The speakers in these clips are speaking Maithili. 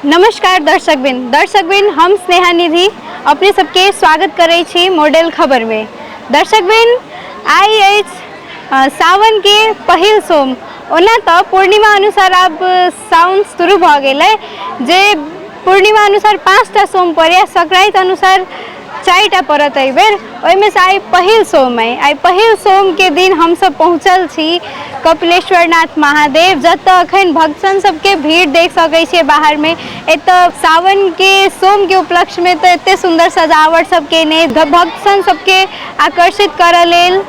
नमस्कार दर्शकबिन दर्शकबिन, हम स्नेहा निधि अपने सबके स्वागत करै छी मॉडल खबर में। दर्शकबिन, आइ अछि सावन के पहिल सोम। ओना तऽ पूर्णिमा अनुसार आब सावन शुरू भऽ गेलै, जे पूर्णिमा अनुसार 5टा सोम पड़ैए, संक्रांति अनुसार 4टा पड़त एहिबेर। ओहिमे से आइ पहिल सोम अइ। आइ पहिल सोमके दिन हमसब पहुँचल छी कपिलेश्वरनाथ महादेव, जतऽ अखन भक्तजन सबके भीड़ देख सकै छियै बाहरमे। एतऽ सावनके सोमके उपलक्ष्यमे तऽ एते सुन्दर सजावट सब केने भक्तजन सबके आकर्षित करऽ लेल।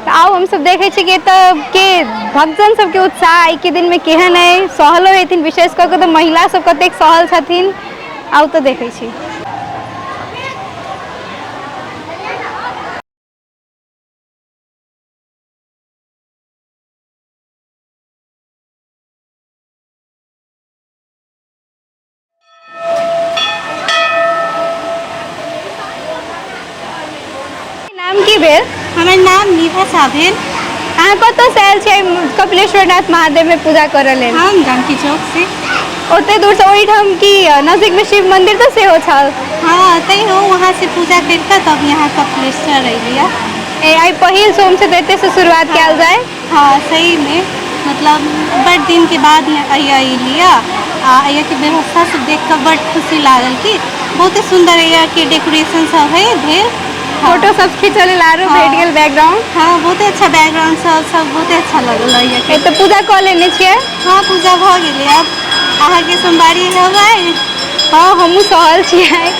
तऽ आउ हमसब देखै छी कि एतऽ के भक्तजन सबके उत्साह आइके दिनमे केहन अइ, सहलो हेथिन, विशेष कऽ कऽ तऽ महिला सब कतेक सहल छथिन। आउ तऽ देखै छी। नाम की भेल? हमर नाम निभा झा भेल। अहाँ कतऽसँ आयल छियै कपिलेश्वरनाथ महादेवमे पूजा करऽ लेल? हम जानकी चौक से। ओते दूरसँ? ओहिठाम की नजदीकमे शिव मंदिर तऽ सेहो छल? हाँ, तै हो वहाँ से पूजा करि कऽ तब यहाँ कपिलेश्वर अयलियै। ए आइ पहिल सोम छै तऽ एतयसँ शुरुआत कयल जाय। हाँ, सहीमे मतलब बड्ड दिनके बाद यहाँ अयलियै आ एहिके व्यवस्था सब देख कऽ बड्ड खुशी लागल कि बहुते सुन्दर एहिके डेकोरेशन सब है भेल। फोटो सब खींचऽ लेल आरो भेट गेल बैकग्राउंड। हाँ, बहुते अच्छा बैकग्राउंड सब सब बहुते अच्छा लगल एहिके। ए तऽ पूजा कऽ लेने छियै? हाँ, पूजा भऽ गेलै। आब अहाँके सोमवारी हेबै? हाँ, हमहूँ सहल छियै।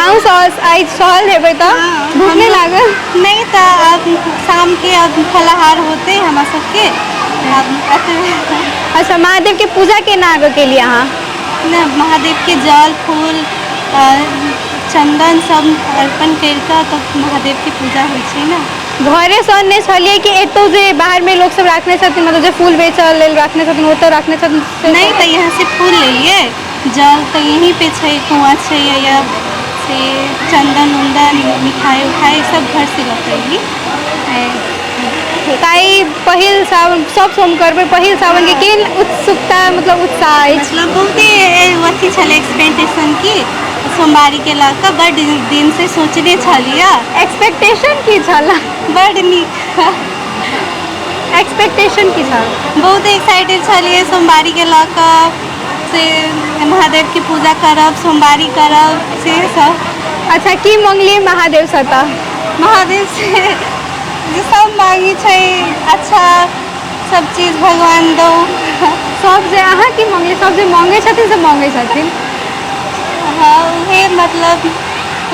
अहूँ सहल? आइ सहल हेबै तऽ भूख नहि लागल? नहि, तऽ आब शामके आब फलाहार होतै हमरा सबके आब। अच्छा, महादेवके पूजा केना आगे केलियै अहाँ? ने महादेवके जल फूल चन्दन सब अर्पण करि कऽ तब महादेवके पूजा होइ छै ने। घरेसँ अनने छलियै कि एतौ जे बाहरमे लोक सब राखने छथिन, मतलब जे फूल बेचऽ लेल राखने छथिन ओतऽ राखने छथिन? नहि, तऽ यहाँ से फूल लेलियै, जल तऽ यहीं पे छै, कुआँ छै या से, चन्दन उन्दन मिठाई उठाई सब घर से लऽ कऽ अयली। ताहि पहिल सावन, सब सोम करबै, पहिल सावनके केहन उत्सुकता, मतलब उत्साह अछि? मतलब बहुते अथी छलै एक्सपेक्टेशन की सोमवारीके लऽ कऽ बड्ड दिनसँ सोचने छलियै। एक्सपेक्टेशन की छल? बड्ड नीक। एक्सपेक्टेशन की छल? बहुत एक्साइटेड छलियै सोमवारीके लऽ कऽ, से महादेवके पूजा करब, सोमवारी करब, से सब। अच्छा, की मंगलियै महादेवसँ तऽ? महादेव से जे सब मांगी छै अच्छा सब चीज भगवान दौ। सब जे अहाँ की मंगलियै? सब जे मंगै छथिन से मंगै छथिन। हाँ, उहे मतलब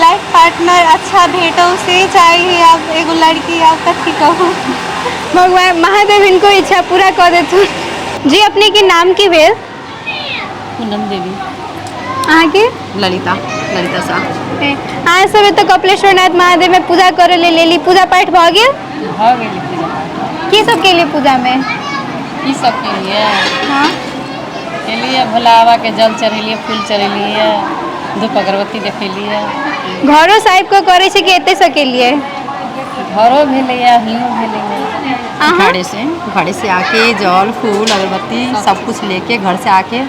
लाइफ पार्टनर अच्छा भेटौ से चाही। आब एगो लड़की, आब कथी कहू। भगवान महादेव हिनको इच्छा पूरा कऽ देथुन। जी, अपने के नाम की भेल? पूनम देवी। अहाँके? ललिता, ललिता शाह। अहाँ सब एतऽ कपिलेश्वरनाथ महादेव में पूजा करे लेल एली, पूजा पाठ भऽ गेल? भऽ गेलै पूजा पाठ। की सब केलियै पूजा में? की सब केलियै? हाँ, केलियै, भोला बाबा के जल चढ़ेलियै, फूल चढ़ेलियै, धूप अगरबत्ती देखेलियै। घरो से आबि कऽ करै छै कि एतै से केलियै? घरो भेलैया, हियों भेलैया। अहाँ? घरे से आके जल फूल अगरबत्ती सब कुछ लेके घर से आके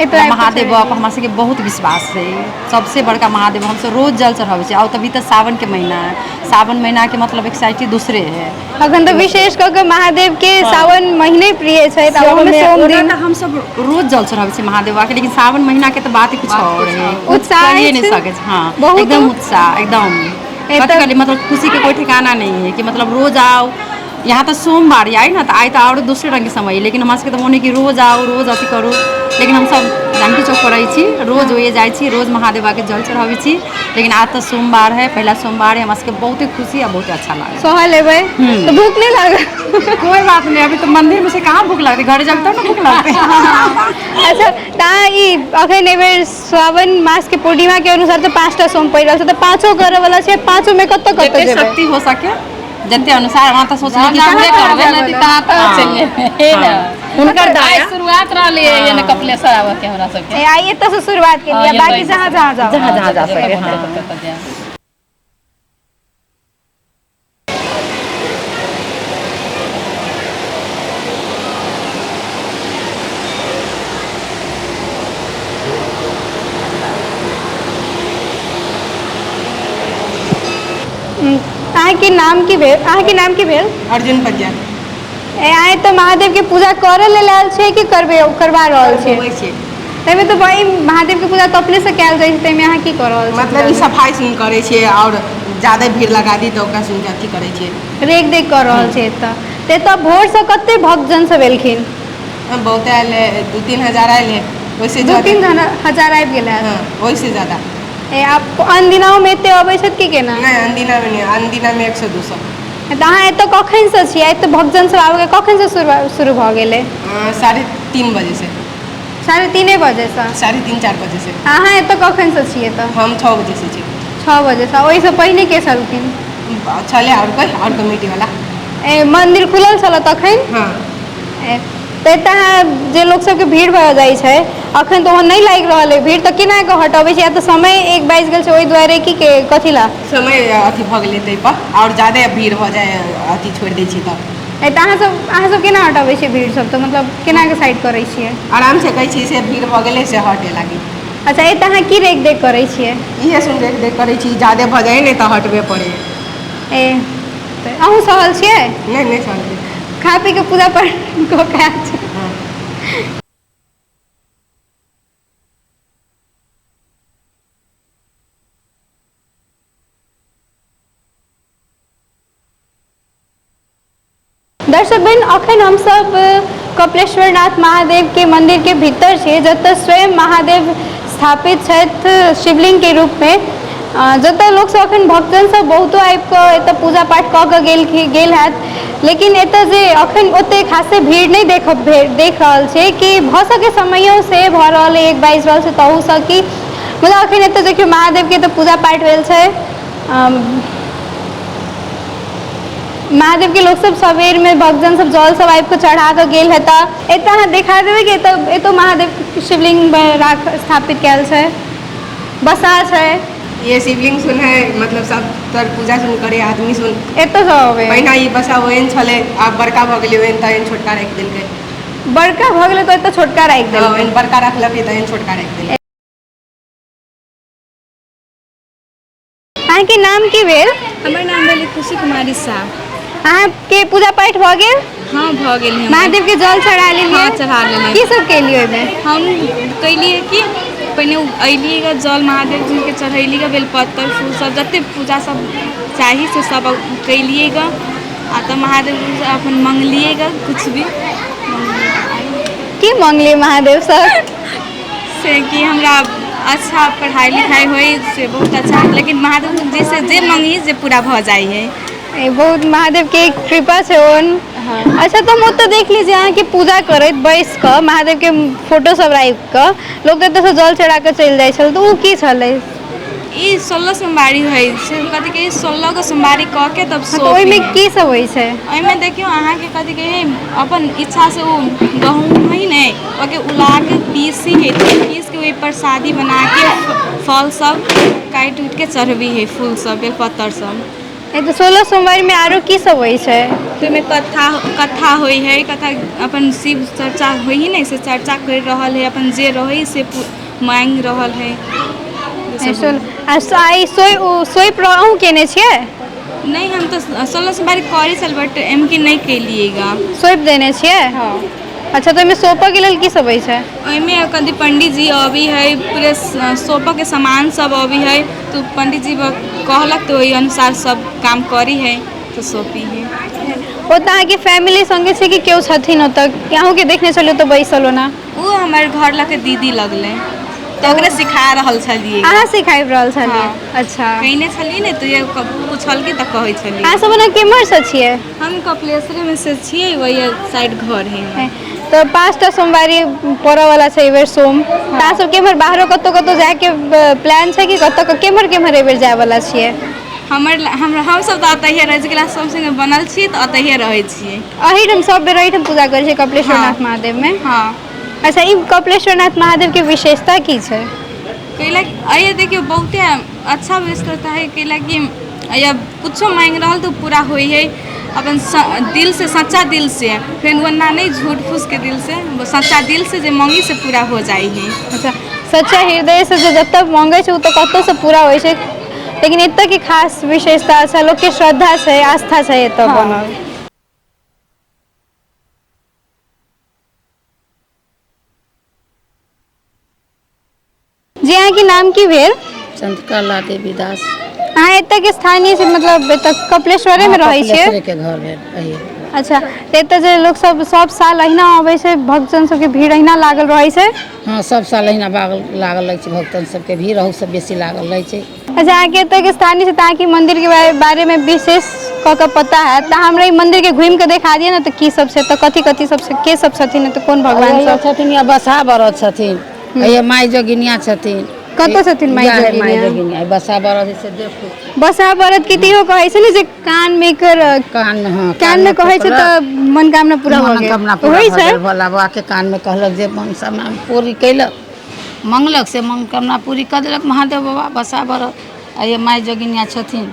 एतऽ आबि कऽ महादेव चढ़ेलियै। बाबा हमरा सबके बहुत विश्वास है, सबसे बड़का महादेव। हमसब रोज जल चढ़ाबै छी। और तभी तऽ सावन के महीना है, सावन महीना के मतलब एक्साइटी दूसरे है। अखन तऽ विशेष कऽ कऽ महादेव के सावन महीने प्रिय छै, तऽ ओहोमे सोम ओना दिन। तऽ हमसब रोज जल चढ़ाबै छी महादेव बाबा के, लेकिन सावन महीना के तऽ बात ही कुछ और है। उत्साह कहिए नहीं अछि। सकै छी। हाँ, बहुत एकदम उत्साह, एकदम ए कथी तऽ कहली, मतलब खुशी के कोई ठिकाना नहीं है कि मतलब रोज आओ यहाँ। तऽ सोमवार आई ना तऽ आइ तऽ आओर दोसरे रंग के समय है, लेकिन हमरा सबके तऽ मोन है कि रोज आओ, रोज अथी करू। लेकिन हमसब जानकी चौक पर रहै छी, रोज ओए जाइ छी, रोज महादेव बाबा के जल चढ़ाबै छी। लेकिन आज तऽ सोमवार है, पहला सोमवार है, हमरा सबके बहुते खुशी आ बहुते अच्छा लागल। सहल हेबै तऽ भूख नहि लागल? कोई बात नहीं, अभी तो मंदिर में से कहाँ भूख लगतै, घरे जाके तब ना भूख लगतै। अच्छा, तऽ ई अखन एहिबेर सावन मास के पूर्णिमा के अनुसार तऽ 5टा सोम पड़ि रहल छै, तऽ पाँचो करऽ वाला छै? पाँचो में कतऽ कतऽ जते जेबै? शक्ति हो सके जते अनुसार वहाँ तऽ सोचली कि जहाँ पूरे करबै करबै। नहि तहाँ तहाँ चलि जेबै ने। हुनकर आइ दया। शुरुआत रहलै ये ने कपिलेश्वर आबऽ के हमरा सबके। ए, आइ एतऽ से शुरुआत केलियै, हाँ, बाकी एतऽ जहाँ जहाँ जाउ। जहाँ जहाँ जा जतऽ सके, मोन हाँ। ततऽ ततऽ जायब। अहाँके नाम की भेल? अहाँके नाम की भेल? अर्जुन पज्जा। ए आइ तऽ महादेवके पूजा करऽ लेल आयल छियै कि करबे करबा रहल छियै? होबै छै। ताहिमे तऽ भाइ महादेवके पूजा तऽ अपनेसँ कयल जाइ छै, ताहिमे अहाँ की कऽ रहल छी? मतलब ई सफाइ सुन करै छियै आओर ज्यादा भीड़ लगा दी तऽ ओकरा सुन के अथी करै छियै। रेख देख कऽ रहल छियै। एतऽ तऽ एतऽ भोरसँ कते भक्तजन सब एलखिन? हम बहुते आयल है, 2-3 हजार आयल है, ओहिसे दू ज्यादा। तीन हजार आबि गेल हैत? हाँ, ओहिसे ज्यादा। ए आब अनदिनाओमे एते अबै छथि कि केना? नहि, अनदिनामे नहि, अनदिनामे 100-200। तऽ अहाँ एतऽ कखनसँ छियै? एतऽ भक्तजन सब आबैके कखनसँ शुरू शुरू भऽ गेलै? 3:30 बजेसँ। 3:30 बजेसँ? 3:30-4 बजेसँ। अहाँ एतऽ कखनसँ छियै तऽ? हम 6 बजेसँ छी। 6 बजेसँ। ओहिसँ पहिने के छलखिन? छलै आओर कोइ, आओर कमिटीवला। ए मन्दिर खुलल छलै तखन? हँ। ए, तऽ एतऽ अहाँ जे लोक सबके भीड़ भऽ जाइ छै, अखन तऽ ओहन नहि लागि रहल अइ भीड़, तऽ केना कऽ हटबै छै? या तऽ समय 1 बाजि गेल छै, ओहि दुआरे कि के कथी ला? समय अथी भऽ गेलै ताहिपर आओर ज्यादे भीड़ भऽ जाइ, अथी छोड़ि दै छी तऽ। ए तऽ अहाँ सब केना हटबै छियै भीड़ सब तऽ? मतलब केना कऽ साइड करै छियै? आरामसँ कहै छी से भीड़ भऽ गेलै से हटे लागी। अच्छा, एतऽ अहाँ की रेख देख करै छियै? इहे सुन देख देख करै छी, ज्यादे भऽ जाइ ने तऽ हटबे पड़ै। ए तऽ अहूँ सहल छियै? नहि, नहि सहल। खा पी कऽ पूजा पाठ कऽ के आयल छी? हँ। दर्शक बहिन, अखन हमसब कपिलेश्वरनाथ महादेवके मन्दिरके भीतर छियै, जतऽ स्वयं महादेव स्थापित छथि शिवलिङ्गके रूपमे, जतऽ लोकसब अखन भक्तजन सब बहुतो आबि कऽ एतऽ पूजा पाठ कऽ कऽ गेल गेल हैत। लेकिन एतऽ जे अखन ओते खासे भीड़ नहि देख देख रहल छै कि भऽ सकै समयो से भऽ रहल अइ, 1 बाजि रहल छै तहूसँ कि। मुदा अखन एतऽ देखियौ, महादेवके तऽ पूजा पाठ भेल छै। महादेवके लोकसब सवेरमे भक्तजन सब जल सब आबि कऽ चढ़ा कऽ गेल हेता। एतऽ अहाँ देखा देबै कि एतऽ एतौ महादेव शिवलिंग राख स्थापित कयल छै, बसा छै। ये शिवलिंग सुन है, मतलब सब तर पूजा सुन करे आदमी सुन। एतऽ सब अबै? पहिना ई बसा ओहन छलै, आब बड़का भऽ गेलै ओहन तऽ एहन छोटका राखि देलकै। बड़का भऽ गेलै तऽ एतऽ छोटका राखि देलकै? ओहन बड़का रखलकै तऽ एहन छोटका राखि देलकै। अहाँके नाम की भेल? हमर नाम भेलै खुशी कुमारी साह। अहाँके पूजा पाठ भऽ गेल? हँ, भऽ गेल हमर। महादेवके जल चढ़ा लेलियै? हँ, चढ़ा लेलियै। की सब केलियै ओहिमे? हम कैलियै कि पहिने अयलियै ग, जल महादेव जीके चढ़ैली ग, बेलपत्र फूल सब जते पूजा सब चाही से सब कैलियै ग, आ तब महादेव जी से अपन मंगलियै ग, कुछ भी। की मंगलियै महादेवसँ? से कि हमरा अच्छा पढ़ाइ लिखाइ होइ से बहुत अच्छा, लेकिन महादेव जी से जे मंगी से पूरा भऽ जाइ है। ए, बहुत महादेवके कृपा छै ओहन। अच्छा, तऽ हम ओतऽ देख ली जे अहाँके पूजा करैत बैस कऽ महादेवके फोटो सब राखि कऽ लोक एतऽसँ जल चढ़ा कऽ चलि जाइ छल, तऽ ओ की छलै? ई 16 सोमवारी होइ छै, कथी कहै, 16 गो सोमवारी कऽ के तब। हँ, तऽ ओहिमे की सब होइ छै? ओहिमे देखियौ, अहाँके कथी कहै, अपन इच्छासँ ओ गहूँम हइ ने, ओके उला के पीसी हइ, पीस के ओहि प्रसादी बना के फल सब काटि उटि के चढ़बी हइ, फूल सब, बेलपत्र सब। ए, तऽ 16 सोमवारीमे आरो की सब होइ छै? ओहिमे कथा कथा होइ हइ, कथा अपन शिव चर्चा होइ हइ ने, से चर्चा करि रहल हइ, अपन जे रहै से माँगि रहल हइ। ए, आ आइ सोइप अहूँ केने छियै? नहि, हम तऽ 16 सोमवारी करै छल, बट एम के नहि केलियै गा। सोइप देने छियै? हँ। अच्छा, तऽ ओहिमे सोपऽके लेल की सब होइ छै? ओहिमे कथी, पंडीजी अबै है, पूरे सोपऽके सामान सब अबै है, तऽ पंडीजी कहलक तऽ ओहि अनुसार सब काम करी है तऽ सोपी है। ओतऽ अहाँके फैमिली सङ्गे छै कि केओ छथिन ओतऽ? अहूँके देखने छलियै ओतऽ बैसल ओना। ओ हमर घर लऽ दीदी लगलै तऽ ओकरे सिखा रहल छलियै। अहाँ सिखाबि रहल छलियै? हँ। अच्छा। कहने छलियै ने तऽ पुछलकै तऽ कहै छलियै। अहाँ सब ओना केम्हरसँ छियै? हम कपिलेश्वरेमे से छियै, वही साइड घर है हमर। तऽ पाँचटा सोमवारी पड़ऽ वाला छै एहिबेर सोम, तऽ अहाँ सब केम्हर बाहरो कतौ कतौ जायके प्लान छै कि कतऽ केम्हर केम्हर एहिबेर जाय वाला छियै? हमर हमसब तऽ ओतहिए रहै छी, कैला सब संगे बनल छियै तऽ ओतहिए रहै छियै। एहिठाम सब बेर एहिठाम पूजा करै छियै कपिलेश्वरनाथ हँ। महादेवमे? हँ। अच्छा, ई कपिलेश्वरनाथ महादेवके विशेषता की छै? कैला अइए देखियौ, बहुते अच्छा व्यवस्था है, कैला कि अइया कुछो माँगि रहल तऽ पूरा होइ है, अपन दिल से, सच्चा दिल से, फेर ओना नहि झूठ फूसके दिल से, सच्चा दिल से जे मांगी से पूरा हो जाइ है। अच्छा, सच्चा हृदयसँ जे जतऽ मांगै छै ओ तऽ कतहुसँ पूरा होइ छै। लेकिन एतऽ के खास विशेषता छै, लोकके श्रद्धा छै, आस्था छै एतऽ बनल। जी, अहाँके नाम की भेल? चंद्रकला देवी दास। अहाँ एतऽ के स्थानीय से, मतलब एतऽ कपिलेश्वरे मे रहै छियै? कपिलेश्वरे के घर भेल एहिए। अच्छा, तऽ एतऽ जे लोक सब सब साल अहिना अबै छै, भक्तजन सबके भीड़ अहिना लागल रहै छै? हँ, सब साल अहिना बागल लागल रहै छै, भक्तन सबके भीड़ अहू सब बेसी लागल रहै छै। अच्छा, अहाँके एतऽ के स्थानीय छै तऽ अहाँके मंदिर के बारे मे विशेष कऽ के पता हैत, तऽ हमरा ई मंदिर के घुमि के देखा दिअ ने, तऽ की सब छै, तऽ कथी कथी सब छै, के सब छथिन, तऽ कोन भगवान अइए सब छथिन? या बसहा बरद छथिन, अइए माइ जोगिनिया छथिन। कतऽ छथिन माइ इएह है माइ जोगिनिया? जोगिनिया, बसहा बरद से देखू। बसहा बरद के तऽ इहो कहै छै ने जे कान मे एकर कान मे, हँ। कान मे कहै छै तऽ मनोकामना पूरा भऽ गेल। मनोकामना पूरा होइ भऽ छै? गेल। भोला बाबा के कान मे कहलक, जे मनोकामना पूरी कैलक, मंगलक, से मनोकामना पूरी कऽ देलक महादेव बाबा बसहा बरद। आइए माइ जोगिनिया छथिन,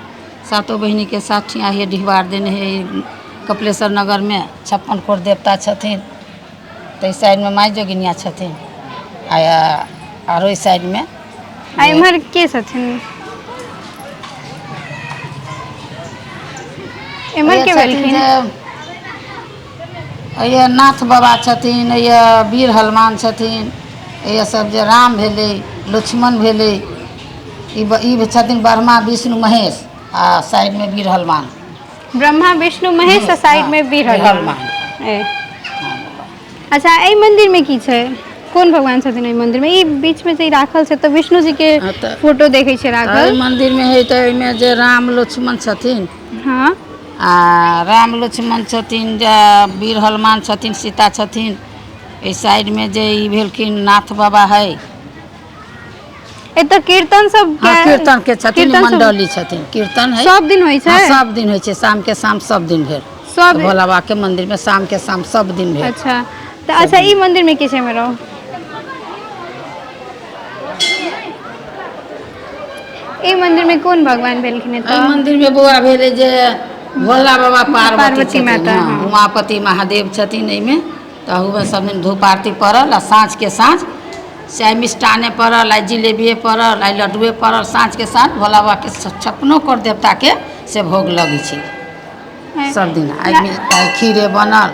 सातो बहिनी के साथी आइए डिहबार देने है। कपिलेश्वर नगर मे 56 कोटि देवता छथिन, तऽ एहि साइड मे माइ जोगिनिया छथिन आ आरो एहि साइड मे आ एम्हर के छथिन? एम्हर के छथिन भेलखिन? जे एहिए नाथ बाबा छथिन, एहिए वीर हनुमान छथिन, एहिए सब जे राम भेलै, लक्ष्मण भेलै, ई छथिन ब्रह्मा विष्णु महेश आ साइडमे वीर हनुमान। ब्रह्मा विष्णु महेश आ साइड मे वीर हनुमान। ए। अच्छा, एहि मंदिर मे की छै? कोन भगवान छथिन एहि मंदिर मे? ई बीच मे जे ई राखल छै तऽ विष्णु जी के हँ, तऽ फोटो देखै छियै एहि राखल। मन्दिरमे है तऽ एहिमे जे राम लक्ष्मण छथिन आ राम लक्ष्मण छथिन, जे वीर हनुमान छथिन, सीता छथिन। एहि साइडमे जे ई भेलखिन नाथ बाबा है। एतऽ कीर्तन सब हँ, कीर्तन के छथिन। कीर्तन सब मंडली छथिन, कीर्तन है। सब दिन होइ हँ, छै? सब दिन होइ छै, शाम के शाम सब दिन भेल। सब भोला बाबा के मंदिर में शाम के शाम सब दिन भेल। अच्छा, तऽ अच्छा, ई मंदिर मे की छै मेरो? ई मंदिर मे कोन भगवान भेलखिन एहि एतऽ? मंदिर में बौआ भेलै जे भोला बाबा पार्वती पार्वती छथिन। माता, हँ, हँ। उमापति महादेव छथिन एहिमे। तऽ अहूमे सब दिन धूप आरती पड़ल आ साँझ के साँझ चाहे मिष्टाने पड़ल, आइ जिलेबिए पड़ल, आइ लड्डुए पड़ल, साँझ के साँझ भोला बाबा के छप्पनो कोटि देवता के से भोग लगै छै सब दिन। आइ आइ खीरे बनल,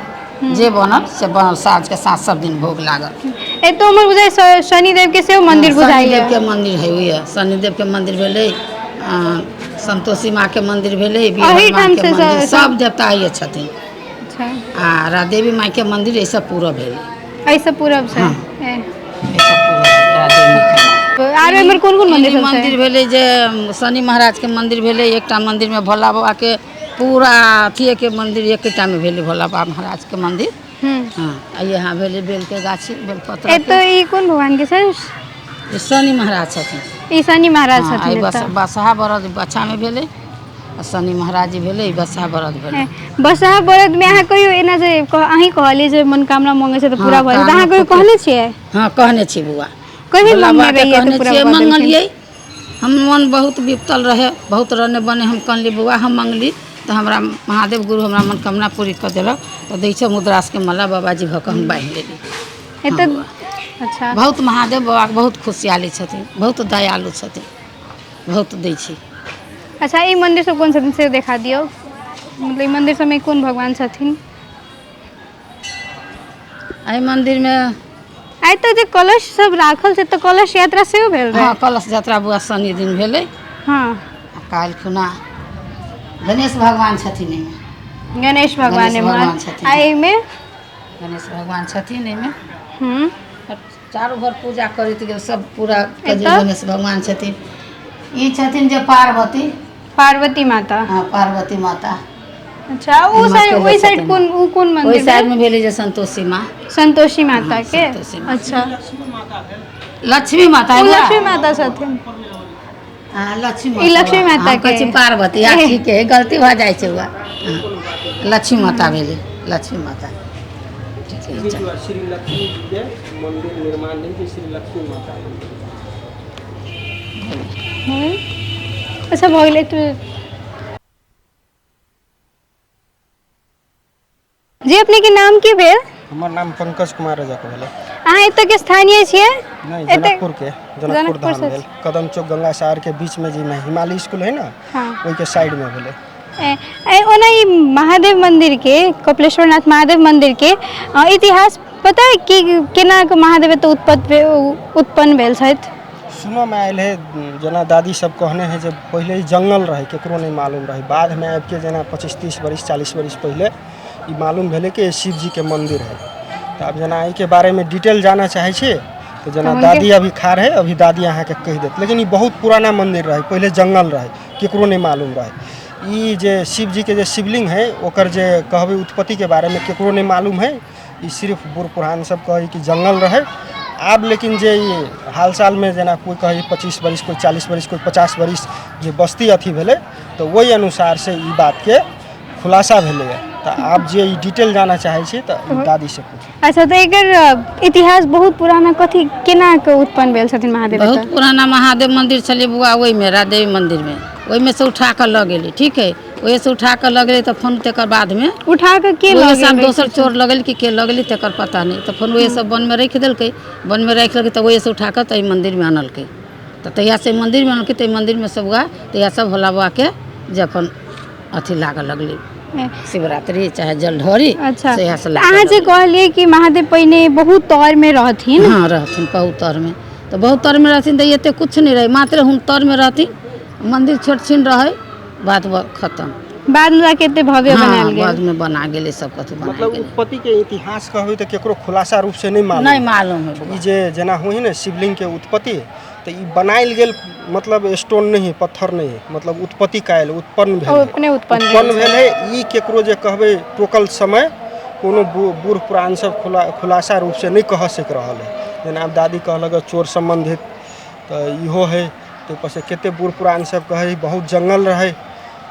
जे बनल से बनल, साँझ के साँझ सब दिन भोग लागल। एतऽ हमर बुझाइ शनिदेव के सेहो मंदिर बुझाइए। शनिदेव के मंदिर है, वएह शनिदेव के मंदिर भेलै, संतोषी माँ के मंदिर भेलै, वीर एहिठाम हनुमान के से मंदिर, सब देवता आइए छथिन। अच्छा। आ राधेवी माई के मंदिर ऐसा पूरा भेलै। एहिसँ पूरब छै? हँ। ए। ऐसा पूरा भेलै राधेवी माई के। आरो एम्हर कोन कोन मंदिर ई सब छै? मंदिर भेलै जे शनि महाराज के मंदिर भेलै। एकटा मंदिर में भोला बाबा के पूरा अथिए के मंदिर एकेटा में भेलै, भोला बाबा महाराज के मंदिर। हँ, आ यहाँ भेलै बेल के गाछी, बेलपत्र के। एतऽ ई कोन भगवान के छै? ई शनि महाराज छथिन। ई शनि महाराज हँ, छथिन आ ई बस एतऽ? बसहा बरद बच्चा मे भेलै आ शनि महाराज जी भेलै, ई बसहा बरद भेलै। बसहा बरद मे अहाँ कहियो एना जे अहीं कहलियै जे मनोकामना मंगे छै तऽ पूरा हँ, भऽ जाइ छै, तऽ अहाँ कहियो कहने छियै? हँ, कहने छी बौआ। कहियो भोला मंगने बाबाके रहियै तऽ कहने पूरा छियै, भऽ देलखिन? मंगलियै। हम मन बहुत विपतल रहे, बहुत रहने बने, हम कहली बौआ हम मंगली तऽ हमरा महादेव गुरु हमरा मनोकामना पूरी कऽ देलक, तऽ दै छै मुद्रासके माला बाबाजी भऽ कऽ हम बान्हि लेली। एतऽ अच्छा। बहुत महादेव बाबाके बहुत खुशहाली छथिन, बहुत दयालु छथिन, बहुत दै छै। अच्छा, ई मंदिर सब कोन छथिन से देखा दियौ, मतलब ई मंदिर सबमे कोन भगवान छथिन? एहि मन्दिरमे आइ तऽ जे कलश सब राखल छै तऽ कलश यात्रा सेहो भेल रहै? हँ, कलश यात्रा बौआ शनि दिन भेलै। आ काल्हि खुना गणेश भगवान छथिन एहिमे। गणेश भगवान गणेश एम्हर भगवान छथिन। आ एहिमे? गणेश भगवान छथिन एहिमे। चारू भर पूजा करैत गेल सब पूरा एतऽ? गणेश भगवान छथिन। ई छथिन जे पार्वती। पार्वती माता। हँ, पार्वती माता। अच्छा, ओ एम्हर साइड के ओहि साइड छथिन। कोन, ओ कोन ओहि मंदिर साइड भेल? मे भेलै जे संतोषी माँ। संतोषी माता के। संतोषी माता। अच्छा। लक्ष्मी माता ओ है बौआ? लक्ष्मी माता छथिन। हँ, लक्ष्मी ई माता। लक्ष्मी माता हम कहै छी के। पार्वती। आ ठीक है, गलती भऽ जाइ छै बौआ। हँ, लक्ष्मी माता भेलै, लक्ष्मी माता ठीक है, चल। श्री लक्ष्मी जी के मंदिर निर्माण भेल छै, श्री लक्ष्मी माता मंदिर। अच्छा, भऽ गेलै तऽ जी। अपने के नाम की भेल? हमर नाम पंकज कुमार रजक भेलै। अहाँ एतऽ के स्थानीय छियै? नहीं, एतऽ जनकपुर के, जनकपुर जनकपुर धाम से भेल, कदम चौक गंगा सागर के बीच में जे हिमालय स्कूल है ना, हाँ। ओहि के साइड में भेलै। ओना ई महादेव मंदिर के, कपिलेश्वरनाथ महादेव मंदिर के इतिहास पता है कि केना के महादेव एतऽ उत्पन्न भेल छथि? सुनऽमे आयल है, जेना दादी सब कहने है जे पहिले ई जंगल रहै, केकरो नहि मालूम रहै। बादमे आबिके जेना 25-30 बरिस 40 बरिस पहिले ई मालूम भेलै कि शिव जी के मंदिर है। तऽ आब जेना एहिके बारेमे डिटेल जानऽ चाहै छी तऽ जेना दादी अभी खाड़ है, अभी दादी अहाँके कहि देत। लेकिन ई बहुत पुराना मंदिर रहै, पहिले जंगल रहै, केकरो नहि मालूम रहै। ई जे शिव जी के जे शिवलिंग है ओकर जे कहबै उत्पत्तिके बारेमे केकरो नहि मालूम है। ई सिर्फ बूढ़ पुरान सब कहै कि जंगल रहै। आब लेकिन जे ई हाल सालमे जेना कोइ कहै 25 बरिस, कोइ 40 बरिस, कोइ 50 बरिस जे बस्ती अथी भेलै, तऽ ओहि अनुसारसँ ई बातके खुलासा भेलैए। तऽ आब जे ई डिटेल जानऽ चाहै छी तऽ दादीसँ पूछू। अच्छा, तऽ एकर इतिहास बहुत पुराना, कथी केना के उत्पन्न भेल छथिन महादेव? बहुत पुराना महादेव मंदिर छलै बुआ, ओहिमे राजदेवी मंदिरमे, ओहिमे से उठा कऽ लऽ गेलै। ठीक है, ओहिसँ उठा कऽ लऽ गेलै तऽ फोन तकर बादमे उठा कऽ के लऽ ओहिसँ गेलै? दोसर चोर लऽ गेल कि के लऽ गेलै तकर पता नहि। तऽ फोन ओहिसँ वनमे राखि देलकै, वनमे राखि देलकै तऽ ओहिसँ उठा कऽ तऽ एहि मन्दिरमे आनलकै। तऽ तहियासँ मन्दिरमे आनलकै, तऽ एहि मन्दिरमे सब वएह तहिया सब भोला बाबाके जे अपन अथी लागऽ लगलै, शिवरात्रि चाहे जलढरी। अच्छा, से से लागऽ अहाँ जे लगलै। कहलियै कि महादेव पहिने बहुत तरमे रहथिन। हाँ, रहथिन बहुत तरमे, तऽ बहुत तरमे रहथिन तऽ एते किछु नहि रहै, मात्र हम तरमे रहथिन, मन्दिर छोट छिन रहै, बात खतम। बादमे जाके एते भव्य हाँ, बनायल गेल। बादमे बना गेलै सब कथी बना मतलब गेलै। उत्पत्ति के इतिहास कहबै तऽ केकरो खुलासा रूप से नहि मालूम। नहि मालूम है बौआ। ई जे जेना होइ ने शिवलिंग के उत्पत्ति, तऽ ई बनायल गेल मतलब स्टोन नहि है, पत्थर नहि है, मतलब उत्पत्ति कायल उत्पन्न भेल है। अपने उत्पन्न उत्पन्न भेल है। ई केकरो जे कहबै टोकल समय कोनो बूढ़ पुरान सब खुलासा रूप से नहि कह सक रहल है। जेना आब दादी कहलक चोर सम्बन्धित, तऽ इहो है। ताहिपर से कते बूढ़ पुरान सब कहै बहुत जंगल रहै,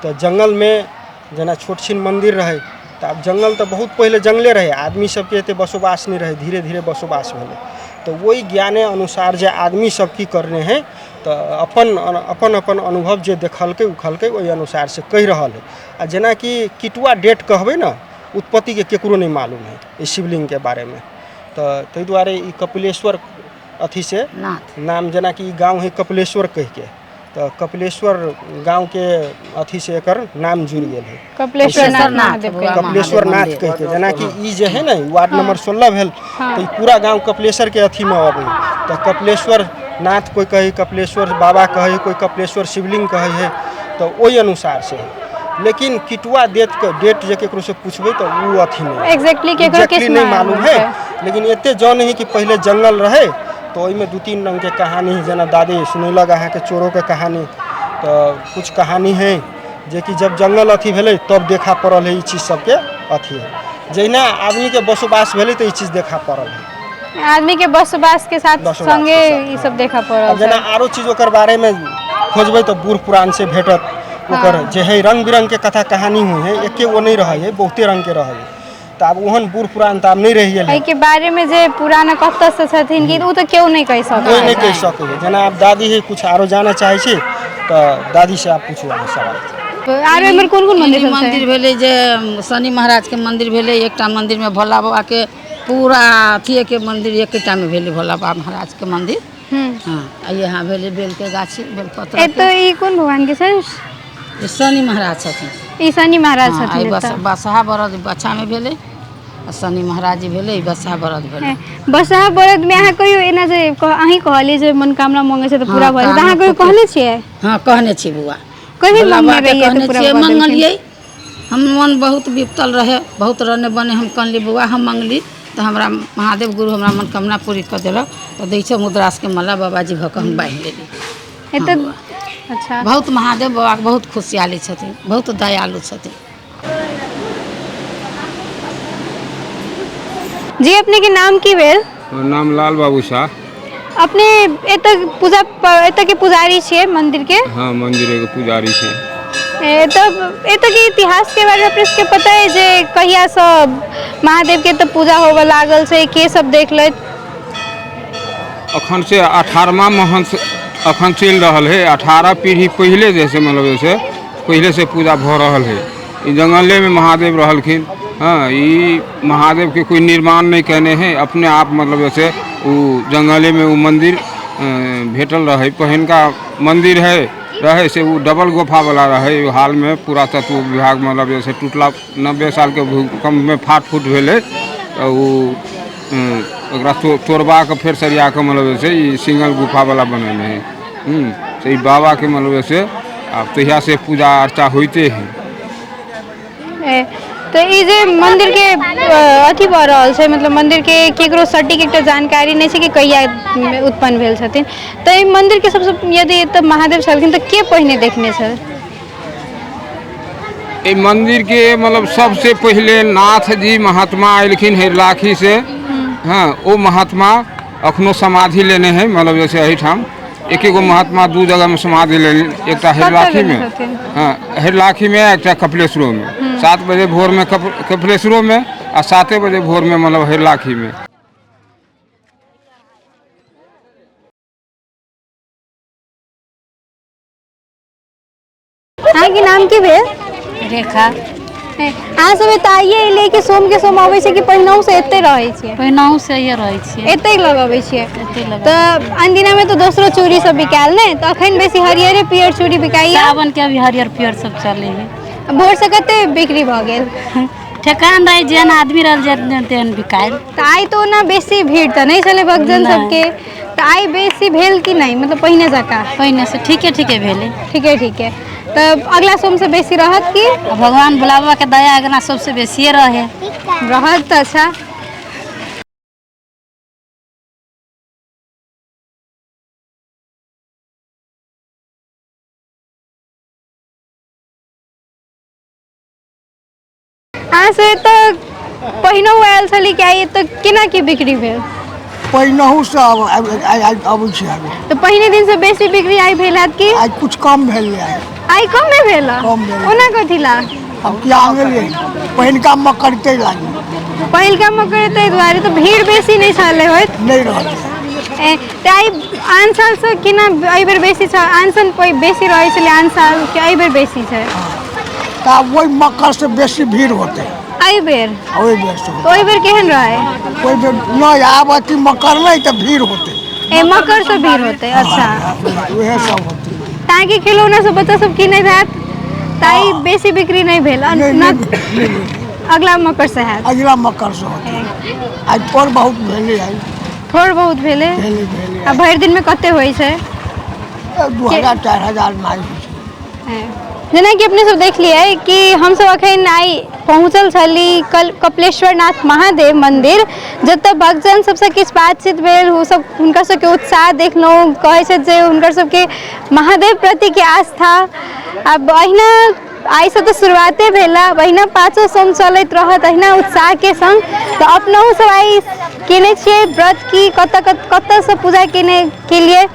तऽ जंगलमे जेना छोट छिन मन्दिर रहै, तऽ आब जंगल तऽ बहुत पहिले जंगले रहै, आदमी सबके एते बसोबास नहि रहै, धीरे धीरे बसोबास भेलै। तऽ ओहि ज्ञाने अनुसार जे आदमी सब की करने है, तऽ अपन अपन अपन अनुभव जे देखलकै उखलकै ओहि अनुसार से कहि रहल है। आ जेनाकि किटुआ डेट कहबै ने उत्पत्तिके केकरो नहि मालूम है एहि शिवलिंगके बारेमे, तऽ ताहि दुआरे ई कपिलेश्वर अथी से नाथ नाम, जेनाकि ई गाँव है कपिलेश्वर कहिके, तऽ कपिलेश्वर गाँवके अथी से एकर नाम जुड़ि गेल है, कपिलेश्वर महादेव। कपिलेश्वर नाथ कहिके। जेनाकि ई जे है ने वार्ड नंबर 16 भेल, तऽ ई पूरा गाँव कपिलेश्वर के अथीमे अबै है। तऽ कपिलेश्वर नाथ कोइ कहै, कपिलेश्वर बाबा कहै, कोइ कपिलेश्वर शिवलिंग कहै है, तऽ ओहि अनुसार से है। लेकिन किटुआ डेट के डेट जे केकरो से पूछबै तऽ ओ अथी नहि, एग्जैक्टली केकरो एग्जैक्टली किछु नहि मालूम है। लेकिन एते जान है कि पहिले जंगल रहै, तऽ ओहिमे 2-3 रंगके कहानी है। जेना दादी सुनेलक अहाँके चोरोके कहानी, तऽ कुछ कहानी है जेकि जब जंगल अथी भेलै तब देखा पड़ल है ई चीज सबके अथी है। जहिना आदमीके बसोबास भेलै तऽ ई चीज देखा पड़ल है, आदमी के बसोबास के साथ बसोबास के संगे साथ, ई सब देखा पड़ल। आब जेना आरो चीज ओकर बारेमे खोजबै तऽ बूढ़ पुरान से भेटत, ओकर जे है रंग बिरंग के कथा कहानी होइ है, एके गो नहि रहै है, बहुते रंग के रहै है। तऽ आब ओहन बूढ़ पुरान तऽ आब नहि रहि गेल है। एहिके बारे में जे पुराना कतऽ से छथिन कि ओ तऽ केओ नहि कहि कोइ सकै। नहि कहि सकै है। जेना आब दादी है, कुछ आरो जानऽ चाहै छी तऽ दादी से आप पूछू अहाँ सवाल। आरो एम्हर कोन कोन मंदिर सब छै? मंदिर भेलै जे शनि महाराज के मंदिर भेलै, एकटा मंदिर में भोला बाबा के पूरा अथिए के मंदिर एकेटा में भेलै, भोला बाबा महाराज के मंदिर। हाँ, आ यहाँ भेलै बेल के गाछी, बेलपत्र। एतऽ ई कोन भगवान के छै? ई शनि महाराज छथिन। ई शनि महाराज हाँ, छथिन। ई एतऽ बसहा बरद बच्चा में भेलै, आ शनि महाराज जी भेलै, ई बसहा बरद भेलै। बसहा बरद में अहाँ कहियो एना जे अहीं कहलियै जे मनोकामना मंगै छै तऽ पूरा हाँ, भऽ जाइ, तऽ अहाँ कहियो कहने छियै? हाँ, कहने छी बौआ। कहियो भोला मंगने बाबाके रहियै तऽ कहने पूरा छियै, भऽ देलखिन? मंगलियै, हम मन बहुत विपतल रहे, बहुत रहने बने, हम कहली बौआ हम मंगली तऽ हमरा महादेव गुरु हमरा मनोकामना पूरी कऽ देलक, तऽ दै छै मुद्रासके माला बाबाजी भऽ कऽ हम बान्हि लेली। एतऽ अच्छा, बहुत महादेव बाबाके बहुत खुशहाली छथिन, बहुत दयालु छथिन। जी, अपने के नाम की भेल? नाम लाल बाबू शाह। अपने एतऽ पूजा एतऽ के पुजारी छियै मंदिर के? हाँ, मंदिर के पुजारी छै। एतऽ के इतिहास के बारे में अपने सबके पता है जे कहिया से महादेव के एतऽ पूजा होबऽ लागल छै, के सब देख लेत? अखन से 18वां महंत अखन चलि रहल है। 18 पीढ़ी पहिले जैसे मतलब जैसे पहिले से पूजा भऽ रहल है। ई जंगले में महादेव रहलखिन। हाँ, ई महादेव के कोई निर्माण नहीं केने है, अपने आप मतलब जैसे ओ जङ्गलेमे ओ मन्दिर भेटल रहै। पहिनका मन्दिर है रहै से ओ डबल गुफावला रहै। हालमे पुरातत्व विभाग मतलब जैसे टूटला 90 सालके भूकम्पमे फाट फूट भेलै तऽ ओ ओकरा तोड़बा कऽ फेर सरिया कऽ मतलब जे छै ई सिंगल गुफावला बनेने है। से ई बाबाके मतलब जे छै आब तहियासँ पूजा अर्चा होइते है। तऽ ई जे मन्दिरके अथी भऽ रहल छै, मतलब मन्दिरके केकरो सटीक एकटा जानकारी नहि छै कि कहिया उत्पन्न भेल छथिन, तऽ एहि मन्दिरके सबसँ यदि एतऽ महादेव छलखिन तऽ के पहिने देखने छल? एहि मन्दिरके मतलब सबसे पहिले नाथ जी महात्मा अयलखिन हरिलाखी से। हाँ, ओ महात्मा अखनो समाधि लेने है। मतलब जैसे एहिठाम एक एगो महात्मा दू जगहमे समाधि लेने, एकटा हरिलाखीमे। छथिन? हाँ, हरिलाखीमे, एकटा कपिलेश्वरोमे। 7 बजे भोरमे कपिलेश्वरोमे आ 7 बजे भोरमे मतलब हरिलाखीमे। अहाँके नाम की भेल? रेखा। अहाँ सब एतऽ आइए एलियै कि सोम के सोम अबै छै कि पहिनहुँ से एतै रहै छियै? पहिनहुँ से इहे रहै छियै। एतै लगबै छियै? एतै लगबै। तऽ अनदिनामे तऽ दोसरो चूड़ी सब बिकायल ने, तऽ अखन बेसी हरियरे पियर चूड़ी बिकाइया? सावन के अभी हरियर पियर सब चलै है। भोरसँ कते बिक्री भऽ गेल? ठेकान रहै, जेहन आदमी रहल जेहन तेहन बिकायल। तऽ आइ तऽ ओना बेसी भीड़ तऽ नहि छलै भक्तजन नहि। सबके, तऽ आइ बेसी भेल कि नहि, मतलब पहिने जकाँ? पहिने से ठीके ठीके भेलै। ठीके ठीके। तऽ अगला सोमसँ बेसी रहत कि? आ भगवान भोला बाबा के दया अगना सबसे बेसिए रहे। रहत तऽ अच्छा। अहाँ से तऽ पहिनहु आयल छली कि आइ एतऽ केना की बिक्री भेल? पहिनहुसँ अबै छी आब। तऽ पहिने दिनसँ बेसी बिक्री आइ भेल हैत कि? आइ कुछ कम भेलै आइ। आइ कमे भेल? कम भेल। ओना कथी ला? आब किया गेलियै, पहिलका मकर ताहि लागी। पहिलका मकर ताहि दुआरे तऽ भीड़ बेसी नहि छलै होइत? नहि रहल। तऽ आइ आन सालसँ केना एहिबेर बेसी छल? आन साल बेसी रहै छलै आन साल कि एहिबेर बेसी छै? तऽ आब ओहि मकरसँ बेसी भीड़ होतै। एहिबेर? ओहि बेरसँ। तऽ ओहि बेर केहन रहै? ओहि बेर नहि, आब अथी मकर नहि तऽ भीड़ होतै। मकरसँ भीड़ होतै, अच्छा। उएह सब होतै। ताकि खिलौना सब बच्चा सब किनैत हैत, तऽ आइ बेसी बिक्री नहि भेल? नहि। न। नहि। अगला मकरसँ हैत। अगिला मकरसँ होतै। आइ थोड़ बहुत भेलै आइ। थोड़ बहुत भेलै? भेलै, भेलै। आ भरि दिनमे कते होइ छै? 2000 4000 माइ होइ छै। जेनाकि अपने सब देखलियै कि हमसब अखन आइ पहुँचल छली कल कपिलेश्वर नाथ महादेव मंदिर, जतऽ भक्तजन सबसँ किछु बातचीत भेल। ओसब हुनकर सबके उत्साह देखलहुँ। कहै छथि जे हुनकर सबके महादेव प्रतिके आस्था आब अहिना आइसँ तऽ शुरुआते भेल, आब अहिना पाँचो सोम चलैत रहत अहिना उत्साहके संग। तऽ अपनहु सब आइ केने छियै व्रत की कतऽ कतऽसँ पूजा केने केलियै?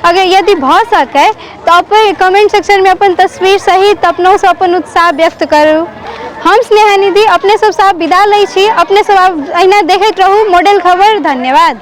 अगर यदि भऽ सकै तऽ अपन कमेंट सेक्शनमे अपन तस्वीर सहित अपनहुसँ अपन उत्साह व्यक्त करू। हम स्नेहा निधि अपने सबसँ आब विदा लै छी। अपने सब आब अहिना देखैत रहू मॉडल खबर। धन्यवाद।